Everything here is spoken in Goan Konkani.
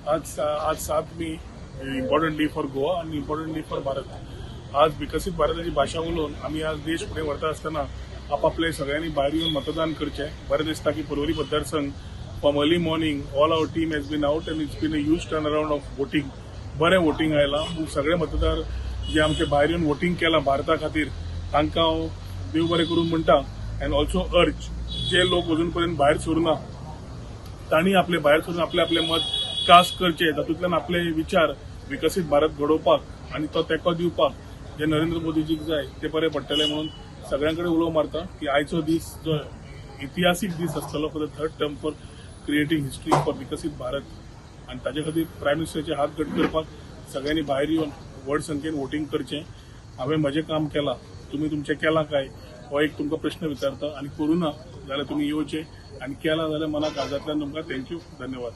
आज आज 7 मे, इम्पॉर्टंट डे फॉर गोवा आणि इम्पॉर्टंट डे फॉर भारत. आज विकसीत भारताची भाशा उलोवन आमी आज देश फुडें व्हरता आसतना आपापले सगळ्यांनी भायर येवन मतदान करचें. बरें दिसता की पर्वरी मतदारसंघ, from early morning all our team has been out and it's been a huge turn around of voting. बरें वोटींग आयलां. सगळे मतदार जे आमचे भायर येवन वोटींग केलां भारता खातीर, तांकां हांव देव बरें करूं म्हणटा. अँड ऑल्सो अर्ज, जे लोक अजून पर्यंत भायर सरूना, तांणी आपले भायर सरून आपले आपले मत कास्ट करचे. तातूंतल्यान आपले विचार विकसीत भारत घडोवपाक आनी तो तेंको दिवपाक जे नरेंद्र मोदीजीक जाय ते बरे पडटले. म्हणून सगळ्यां कडेन उलो मारता की आयचो दीस जो इतिहासीक दीस आसतलो for the third term, for creating history for विकसीत भारत. आनी ताजे खातीर प्रायम मिनिस्टराचे हात घट करपाक सगळ्यांनी भायर येवन व्हड संख्येन वोटींग करचें. हांवें म्हजें काम केलां, तुमी तुमचें केलां काय, हो एक तुमकां प्रश्न विचारता. आनी करूं ना जाल्यार तुमी येवचे आनी केलां जाल्यार मना काळजांतल्यान तुमकां thank you, धन्यवाद.